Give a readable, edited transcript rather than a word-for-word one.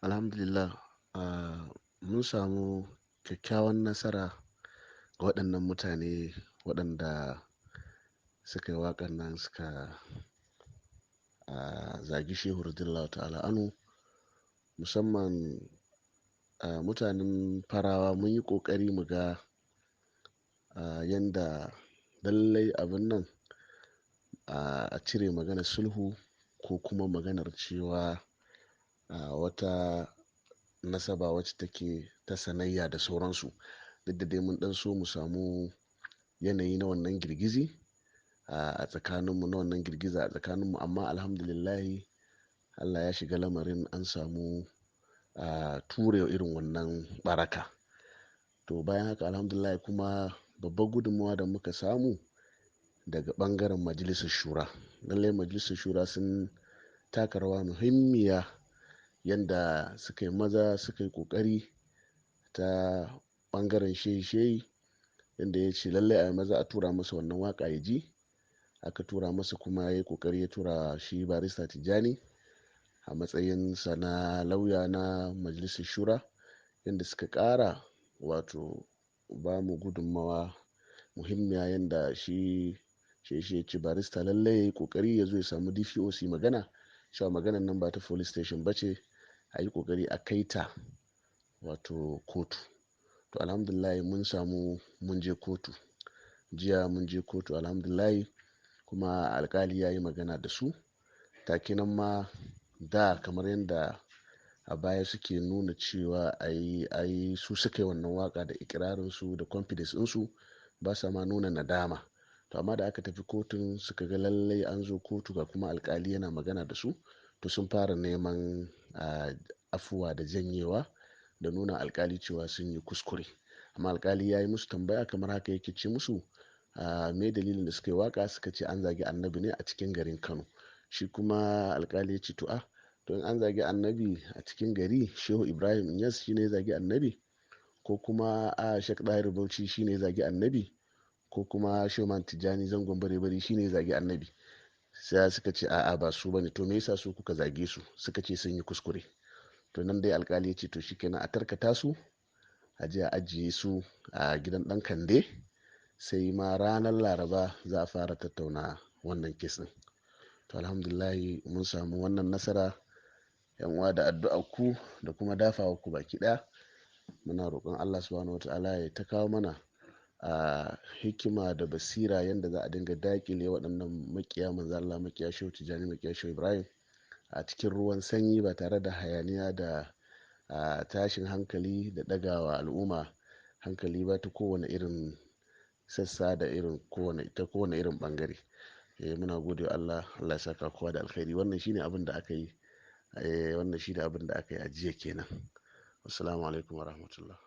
Alhamdulillah, mun samu kyakkyawan nasara ga waɗannan mutane waɗanda suka yi waƙar nan suka zagi Shehu radiyallahu ta'ala anhu. Musamman mutanen Farawa mun yi ƙoƙari mu ga yanda lallai abin nan a cire maganar sulhu ko kuma maganar cewa wata nasaba wacce take ta sanayya da sauransu. Duk da dai mun ɗan so mu samu yanayi na wannan girgizi a tsakaninmu, na wannan girgiza a tsakaninmu, amma alhamdulillahi Allah ya shiga lamarin, an samu ture irin wannan baraka. To bayan haka alhamdulillah kuma babbar gudunmawa da muka samu daga ɓangaren Majalisar Shura. Lallai Majalisar Shura sun taka rawa muhimmiya yanda suka yi maza suka yi ƙoƙari ta ɓangaren shehi-shehi, yanda ya ce lallai a yi maza a tura masa wannan waƙa ya ji. Aka tura masa kuma ya yi ƙoƙari ya tura shi Barista Tijjani a matsayinsa na lauya na Majalisar Shura, yanda suka ƙara wato ba mu gudunmawa muhimmiya, yanda shi shehi ya ce barista lallai ya yi ƙoƙari ya zo ya samu DPO su yi magana cewa maganan nan ba ta police station ba ce, a yi ƙoƙari a kai ta wato kotu. To alhamdulillah mun samu mun je kotu. Jiya mun je kotu alhamdulillah, kuma alkali ya yi magana da su. Take nan ma da kamar yadda a baya suke nuna cewa ai su suka yi wannan waƙa da ikirarinsu da confidence ɗinsu, ba sa ma nuna nadama. To amma da aka tafi kotun suka ga lallai an zo kotu ga kuma alkali yana magana da su, to sun fara neman afuwa da janyewa da nuna alkali cewa sun yi kuskure. Amma alkali ya yi musu tambaya kamar haka, yake ce musu me dalilin da suka yi waƙa, suka ce an zagi annabi ne a cikin garin Kano. Shi kuma alkali ya ce to to in an zagi annabi a cikin gari, Shehu Ibrahim Inyas shi ne ya zagi annabi, ko kuma a Sheikh Dahiru Bauchi shi ne ya zagi annabi, ko kuma Shehu Man Tijjani Zangon Bare-bari shi ne ya zagi annabi. Sai suka ce a'a ba su bane. To me yasa su kuka zage su? Suka ce sun yi kuskure. To nan dai alkali ya ce to shikenan a tarkata su, a je a ajiye su a gidan ɗan Kande, sai ma ranar Laraba za a fara tattauna wannan kes ɗin. To alhamdulillah mun samu wannan nasara, yan uwa, da addu'ar ku da kuma dafawa ku baki ɗaya. Muna roƙon Allah subhanahu wataala ya ta kawo mana hikima da basira yanda za a dinga daƙile waɗannan maƙiya manzo Allah, maƙiya Shehu Tijjani, maƙiya Shehu Ibrahim a cikin ruwan sanyi ba tare da hayaniya da tashin hankali da ɗagawa al'umma hankali ba ta kowane irin sassa da irin kowane ta kowane irin ɓangare. Muna gode wa Allah, Allah ya saka kowa da alkhairi. Wannan shine abin da aka yi, wannan shine abin da aka yi a jiya kenan. Assalamu alaikum wa rahmatullah.